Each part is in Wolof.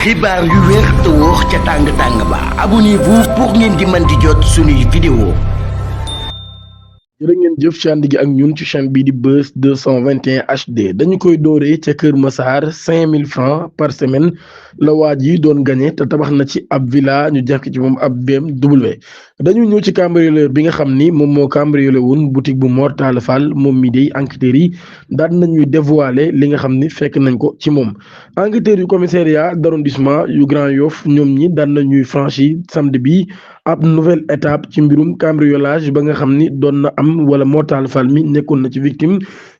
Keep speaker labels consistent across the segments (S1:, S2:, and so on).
S1: xibaar yu wér te wóor ca tàng ba abonnez-vous pour ngeen di mën di jot suñuy vidéo.
S2: jërë ngeen jëf ci ànd gi ak ñun ci chaîne bii di Buzz 221 HD dañu koy dooree ca Kër Massar 5000 francs par semaine la waa ji doon gagné te tabax na ci ab villa ñu jàkk ci moom ab BMW. dañu ñëw ci cambrioleur bi nga xam ni moom moo cambriolé woon boutique bu Mor Talla Fall moom mi dey enquêteurs yi daan nañuy dévoiler li nga xam ni fekk nañ ko ci moom. enquêteurs yu commissariat d'arrondissement yu Grand Yoff ñoom ñi daan nañuy franchir samedi bi ab nouvelle étape ci mbirum cambriolage ba nga xam ni doon na am wala Mor Talla Fall mi nekkoon na ci victime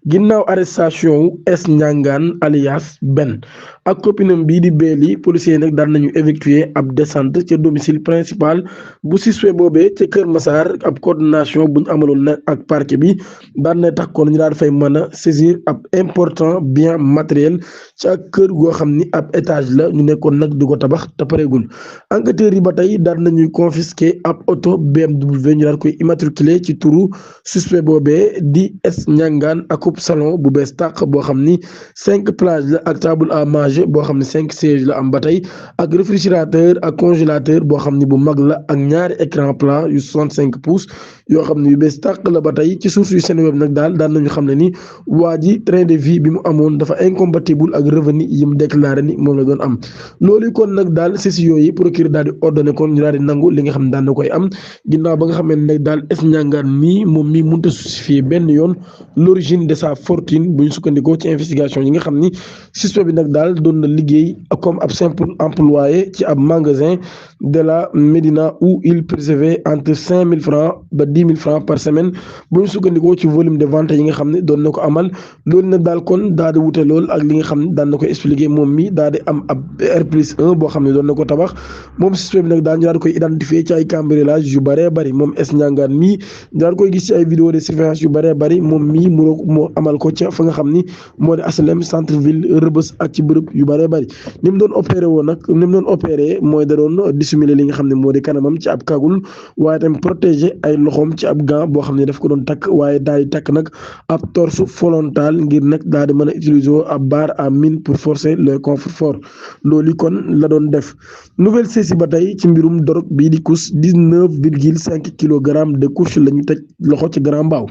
S2: ginnaaw arrestation wu S Ndiangane alias Ben ak copinam bii di Béli policier nag daan nañu effectuer ab descente ca domicile principal bu suspect boobee ca Kër Massar ab coordination bu ñu amaloon nag ak parquet bi daan na tax kon ñu daal fay mën a saisir ab important bien matériel ci ak kër goo xam ni ab étage la ñu nekkoon nag di ko tabax te pareegul. enquêteurs yi ba tey daan nañuy confisquer ab auto BMW ñu daal koy immatriculé ci turu suspect boobee di S Ndiangane ak salon bu bees tàq boo xam ni 5 plages la ak table à manger boo xam ne 5 sièges la am ba tey ak réfrigérateur ak congélateur boo xam ni bu mag la ak ñaari écran plat yu 65 pouces yoo xam ne yu bees tàq la ba tey ci source yu Seneweb nag daal daan nañu xam ne ni waa ji train de vie bi mu amoon dafa incompatible ak revenu yi mu déclaré ni moom la doon am. loolu kon nag daal ceci yooyu procureur daal di ordonné kon ñu daal di nangu li nga xam ne daan na koy am ginnaaw ba nga xam ne nag daal S Ndiangane mii moom mii mënut a justifier benn yoon l'origine de sa fortune bu ñu sukkandikoo ci investigation yi nga xam ni suspect bi nag daal doon na liggéey comme ab simple employé ci ab magasin de la Médina où il percevait entre 5000 francs ba 10 000 francs par semaine bu ñu sukkandikoo ci volume de vente yi nga xam ne doon na ko amal loolu nag daal kon daal di wute lool ak li nga xam ne daan na ko expliquer moom mi daal di am ab R+1 boo xam ne doon na ko tabax moom suspect bi nag daal ñu daal di koy identifier ci ay cambriolage yu bëree bëri moom S Ndiangane mii daal koy gis ci ay vidéo de surveillance yu bëree bëri moom mii moo amal ko ca fa nga xam ni moo di HLM centre ville Rebeuss ak ci bërëb yu bëree bëri ni mu doon opéré woon nag ni mu doon opéré mooy da doon dissimuler li nga xam ne moo di kanamam ci ab kagul waaye tamit protéger ay loxoom ci ab gant boo xam ne daf ko doon takk waaye daal di takk nag ab torse frontal ngir nag daal di mën a utiliser ab barre à mine pour forcer le coffre-fort loolu kon la doon def. nouvelle saisie ba tey ci mbirum dorog bii di kus 19,5 kilogrammes de couche la ñu teg loxo ci Grand Mbao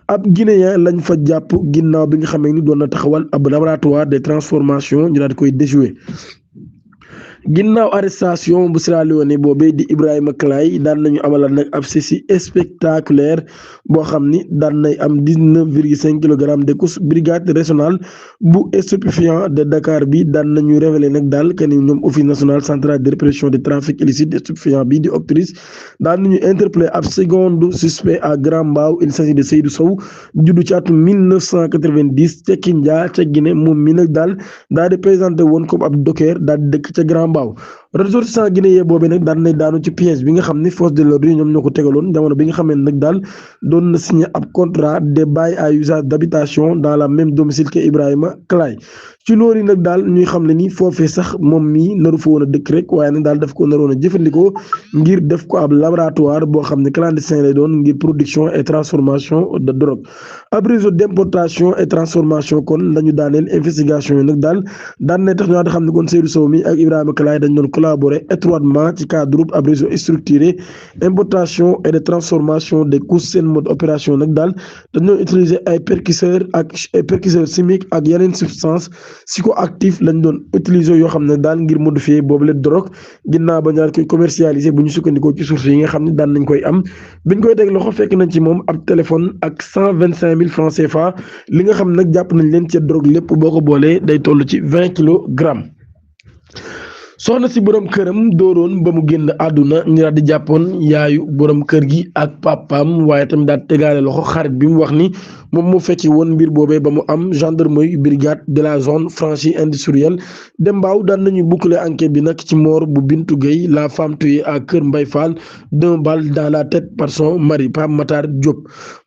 S2: ab guinéen lañ fa jàpp ginnaaw bi nga xamee ni doon na taxawal ab laboratoire de transformation ñu daal di koy déjouer. ginnaaw arrestation bu Sierra Leone boobee di Ibrahima Clay daan nañu amalal nag ab saisie spectaculaire boo xam ni daan nay am 19,5 kilogrammes de couche brigade régionale bu stupéfiant de Dakar bi daan nañu révélé nag daal que ni ñoom office national central de répression du trafic illicite de stupéfiant bi di OCRTIS daan nañu interpellé ab seconde suspect à Grand Mbao il s'agit de Seydou Sow juddu ci atum 1990 ca Kindia ca Guinée moom mi nag daal di présenté woon comme ab docker daal di dëkk ca Grand Mbao ressortissant guinéen boobee nag daan nay daanu ci piège bi nga xam ni force de l'ordre ñoom ñoo ko tegaloon jamono bi nga xam ne nag daal doon na signé ab contrat de bail à usage d'habitation dans la même domicile que Ibrahima Clay ci loolu nag daal ñuy xam ne ni foofee sax moom mii naru fa woon a dëkk rek waaye nag daal daf ko naroon a jëfandikoo ngir def ko ab laboratoire boo xam ne clandestin lay doon ngir production et transformation de drogue ab réseau d'importation et transformation kon lañu daaneel investigation yi nag daal daan nay tax ñu xam ne kon Seydou Sow mi ak Ibrahima Clay dañ doon collaborer étroitement ci cadre ab réseau structuré importation et de transformation des couches seen mode opération nag daal dañoo utiliser ay percusseurs ak percusseurs chimiques ak yeneen substance psychoactif lañ doon utiliser yoo xam ne daal ngir modifier boobu la drogue ginnaaw ba ñaar koy commercialiser bu ñu sukkandikoo ci source yi nga xam ne daan nañ koy am biñ koy teg loxo fekk nañ ci moom ab téléphone ak 125 000 francs CFA li nga xam nag jàpp nañ leen ci drogue lépp boo ko boolee day toll ci 20 kilogrammes. soxna si borom këram dooroon ba mu génn àdduna ñu daal di jàppoon yaayu borom kër gi ak papaam waaye tamit daal tegaale loxo xarit bi mu wax ni moom moo fekki woon mbir boobee ba mu am gendarmerie brigade de la zone franchise industrielle de Mbao daan nañu boucler enquête bi nag ci mort bu Bintou Gueye la femme tuée à Kër Mbaye Fall d'un balle dans la tête par son mari Pape Matar Diop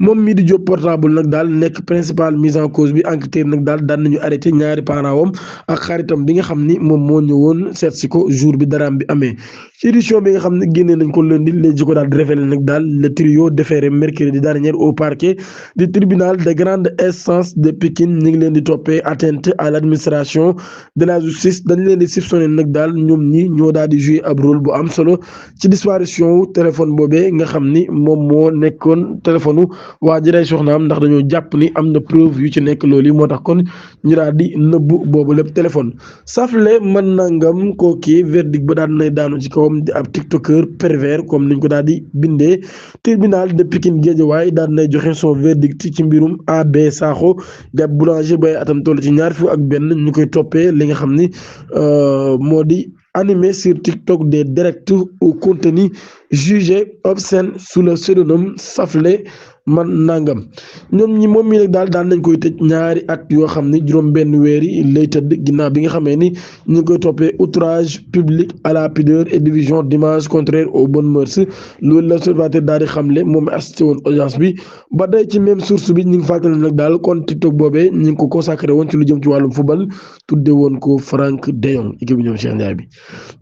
S2: moom mii di Diop portable nag daal nekk principal mise en cause bi enquêteur nag daal daan nañu arrêté ñaari parents wam ak xaritam bi nga xam ni moom moo ñëwoon seet si ko jour bi daraam bi amee ci édition bi nga xam ne génnee nañ ko lundi léegi ko daal di révélé nag daal le trio déféré mercredi dernier au parquet du tribunal de grande instance de Pikine ñu ngi leen di toppee atteinte à l'administration de la justice dañ leen di soupçonné nag daal ñoom ñi ñoo daal di jouer ab rôle bu am solo ci disparition wu téléphone boobee nga xam ni moom moo nekkoon téléphone waa ji rey soxnaam ndax dañoo jàpp ni am na preuve yu ci nekk loolu yi moo tax kon ñu daal di nëbbu boobu lépp téléphone safle man nangam kooki verdict ba daan nay daanu ci kawam di ab tiktoker pervers comme niñ ko daal di bindee tribunal de Pikine Guédiawaye daan nay joxe son verdict ci mbirum AB Sakho di ab boulanger bay atam toll ci ñaar fukk ak benn ñu koy toppee li nga xam ni moo di animé sur TikTok des directs au contenu jugé obscène sous le pseudonyme Safle man nangam ñoom ñi moom mi nag daal daan nañ koy tëj ñaari at yoo xam ni juróom benn weer yi lay tëdd ginnaaw bi nga xamee ni ñu ngi koy toppee outrage public à la pudeur et division d'images contraires aux bonnes mœurs loolu la l'Observateur daal di xamle moom mi assisté woon audience bi ba day ci même source bi ñu ngi fàttali nag daal kon TikTok boobee ñu ngi ko consacré woon ci lu jëm ci wàllum football tudde woon ko Franck de Jong équipe bi ñoom Cheikh Ndiaye bi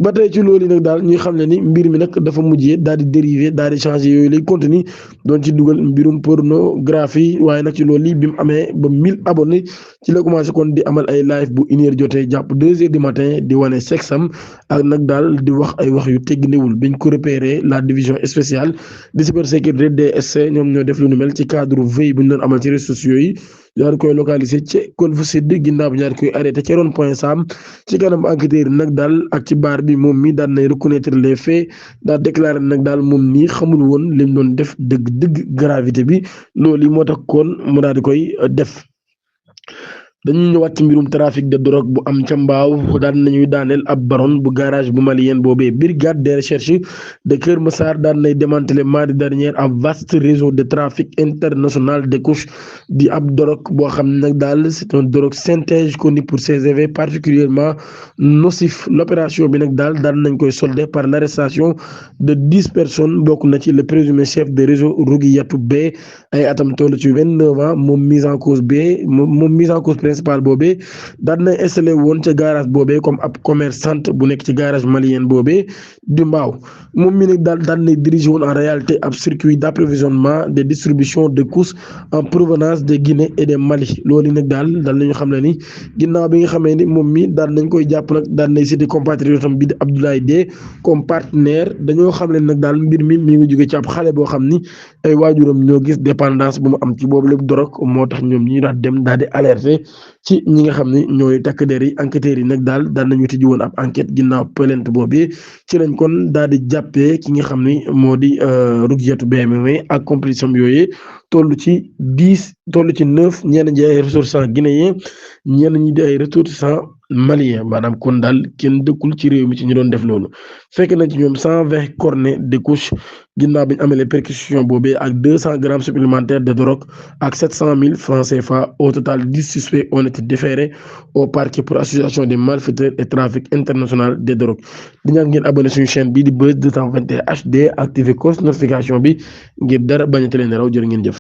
S2: ba tey ci loolu yi nag daal ñuy xam ne ni mbir mi nag dafa mujjee daal di dérivé daal di changé yooyu lay continue doon ci dugal mbirum pornographie waaye nag ci loolu li bi mu amee ba 1000 abonnés ci la commencé kon di amal ay live bu 1h jotee jàpp 2h du matin di wane sexe am ak nag daal di wax ay wax yu tegginewul biñ ko repéré la division spéciale de cybersécurité DSC ñoom ñoo def lu nu mel ci cadre veille bu ñu doon amal ci réseaux sociaux yi ñaar koy localisé ci Golf Sud ginnaaw bi ñaar koy arrêté ci Rond Point Sam ci kanam enquêteur yi nag daal ak ci baar bi moom mi daan nay reconnaître les faits daal déclaré nag daal moom nii xamul woon lim doon def dëgg gravité bi loolu yi moo tax kon mu daal di koy def. dañuy ñëwaat ci mbirum trafic de drogue bu am ca mbaaw daan nañuy daaneel ab baron bu garage bu malien boobee brigade des recherches de Kër Massar daan nay démantelé mardi dernier ab vaste réseau de trafic international de couche di ab drogue boo xam ne nag daal c'est un drogue synthèse connu pour ses effets particulièrement nocifs l'opération bi nag daal daan nañ koy soldé par l'arrestation de 10 personnes bokk na ci le présumé chef de réseau Rougiyatou B ay atam toll ci 29 ans moom mise en cause principal boobee daan na installé woon ca garage boobee comme ab commerçante bu nekk ci garage malien boobee du mbaaw moom mi nag daal daan na dirigé woon en réalité ab circuit d'approvisionnement de distribution de couches en provenance de Guinée et de Mali loolu nag daal nañu xam ne ni ginnaaw bi nga xamee ni moom mi daan nañ koy jàpp nag daan nay cité compatriotam bi di Abdoulaye D comme partenaire dañoo xam ne nag daal mbir mi ngi jóge ci ab xale boo xam ni ay waajuram ñoo gis dépendance bu mu am ci boobu lépp drogue moo tax ñoom ñi daal dem daal di alerter ci ñi nga xam ne ñooy takk der yi enquêteurs yi nag daal daan nañu tijji woon ab enquête ginnaaw plainte boobu ci lañ kon daal di jàppee ki nga xam ni moo di Rougiyatou BMW ak complice am yooyu toll ci 9 ñenn ñi ay ressortissants guinéens ñenn ñi di ay ressortissants maliens maanaam kon daal kenn dëkkul ci réew mi ci ñu doon def loolu fekk nañ ci ñoom 120 cornets de couche ginnaaw bi ñu amalee perquisition boobee ak 200 grammes supplémentaires de drogue ak 700 000 francs CFA au total 10 suspects ont été déférés au parquet pour association des malfaiteurs et trafic international de drogue di ñaan ngeen abonné suñu chaîne bii di Buzz 221 HD activé cloche notification bi ngir dara bañ a leen raw jërë ngeen jëf.